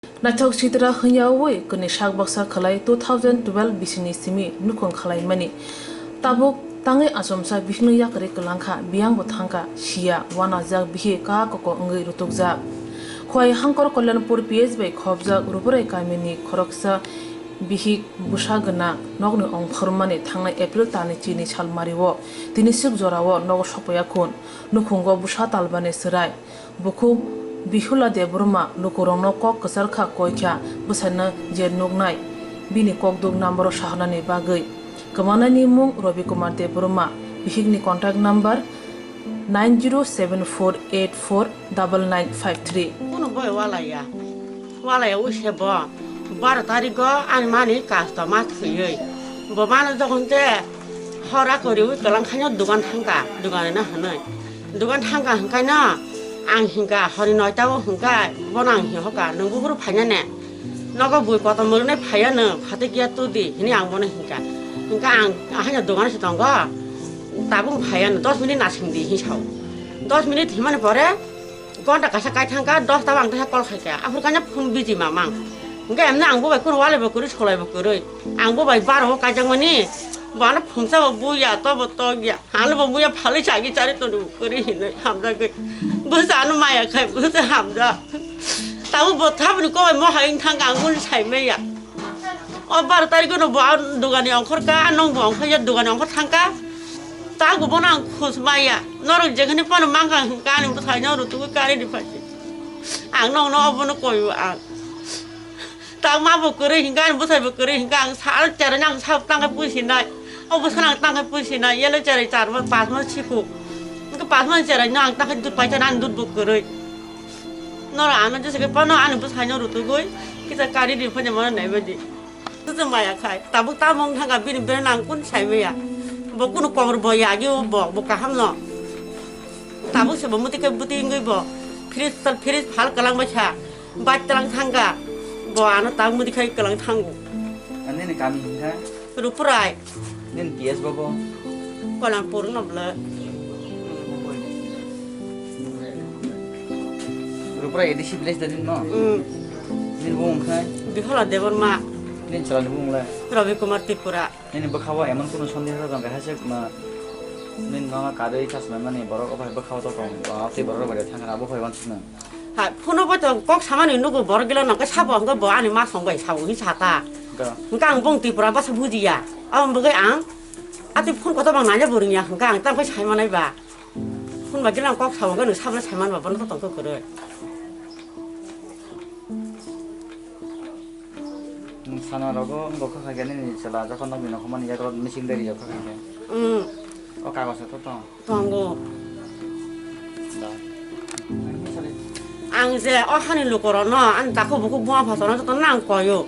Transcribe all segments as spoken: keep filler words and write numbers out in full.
Naithok sitra hwnyaui kwnwi sak baksa khlai two thousand twelve bisini simi nukhung khlaimani. Tabuk tangwi achomsa bihikno yakarwi kwlangkha, biyangbo thangkha, siya, wanajak bihik kha koko wngwi rutukjak. Khowai Hangkor Kalyanpur P S bai khopjak Ruparai kamini khoroksa bihik bwsa gwnang nokni ongphormani thangnai April talni chini salmario tini swk jorao nogo sokpaiya khun. Nukhungo bwsa talbani chwrai. Bukhuk Bihula Debbarma lukurokno kok kwchar kha koi kha bwsaino je nuknai bini kokduk number-o saharnani bagwi. Kwmanaini mung Robi Kumar Debbarma, bihikni contact number nine zero seven four eight four double nine five three. Kuno boi walaya, walaya use bo baro tarigo ani mani customer thwiwi. Bo mano jokhon je hora koriwi kwlang khaino dugan thangka, dugan ena hwnwi. Dugan thangka hwnkhaino ang hingka hori noita o hwnkha bono ang hingka nwng buphuru phainane nogo bui kotor mwrwnai phaiya nwng phatik ya tudi hini ang bono hingka hingka ang haino dugan se tongo tabuk phaiya nwng dos minute nasing di hing sao dos minute himani pore gonta kaisa kai thangka dos ta ang teha call khaika aphuru kanya phone busy mamang hingka emne ang bo bai kunu wale bo kwrwi solai bo kwrwi ang bo bai baro o kaijakmani bo ano phungsa bo buya to bo tokya. Ano bo muya phalwi chagi chari toni kwrwi hinwi hamjagwi. Bwsa ano maya khai bwsa hamjak. Tabo bo thabni kowai mo hai wng thangka ang boni sai maya. O baro tarikh no bo ang dogani ongkhor ka, nong bo ongkhor ya dogani ongkhor thangka. Tabo bono ang khus maya. Norok jekhani phano mangka hwnkha ani bwsai no rutugwi kari ni phaisi. Ang nong no obono koyo ang. Tangma bo kwrwi hingka, ani bwsai bo kwrwi hingka, ang sal cherai no ang sal tangkhe puisinai. O bwsano ang tangkhe puisinai, yellow cherai char ma, pas ma sikuk. Hingke pas ma cherai no ang tangkhe dud paisa na, ani dud bo kwrwi. Noro ano jesa khe phano ani bwsai no rutugwi, kisa kari di phano mano nai baidi. Kisa maya khai, tabuk tamo wng thangka bini bere nang kun sai maya. Bo kunu kobor bo yagi o bo, bo kaham no. Tabuk se bo muti khe buti wngwi bo, fridge tal fridge phal kwlang bai kha. Bike twlang thangka, bo ano tang mudi khai kwlang thango. Ani ni kami hingka? Rupurai. Nin P S bo bo? Kolang pur no bla. Rupurai A D C village da nin no? Hmm. Nin bo wngkhai? Bihola Debbarma. Nin chwla ni bo wngla? Ravi Kumar Tripura. Nini bwkha o emon kunu sondeho tong kha hai se ma nin mama karwi chasma mani borok o bai bwkha o to tong, o tei borok rok bai thang kha bo phai wan sino. Ha, phone bo to kok samani nugo borok gila nang khe sabo hwnkhe bo ani ma song bai sao hinwi sa ta. Ga. Hwnkhe ang bong Tripura basa bujiya. Aboni bagwi ang atwi phone kotor bang nanya bo rwngya hwnkhe ang tamo khe sai manai ba. Phone bai gila kok sao hwnkhe nwng sabo sai man ba bono to tong khe kwrwi. Nwng sana rogo wngkha kha khe nini chwla jokhon nokni nokho mani yago missing diary rok kha kha khe. Mm. O kagoso to tong. Tongo. Da. Ang je o hani lukorokno ani takhuk bukhuk buma phasaino jotono ang koyo.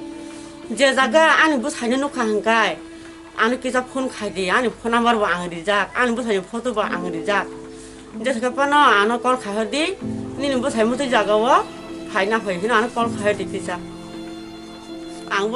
Je jaga ani bwsaino nukha hwnkhe ano kisa phone khai di, ani phone number bo ang rijak, ani bwsaini photo bo ang rijak. Jesa khe phano ano call khai hor di, nini bwsai muti jaga o phai na phai hino ano call khai hor di kisa. Ang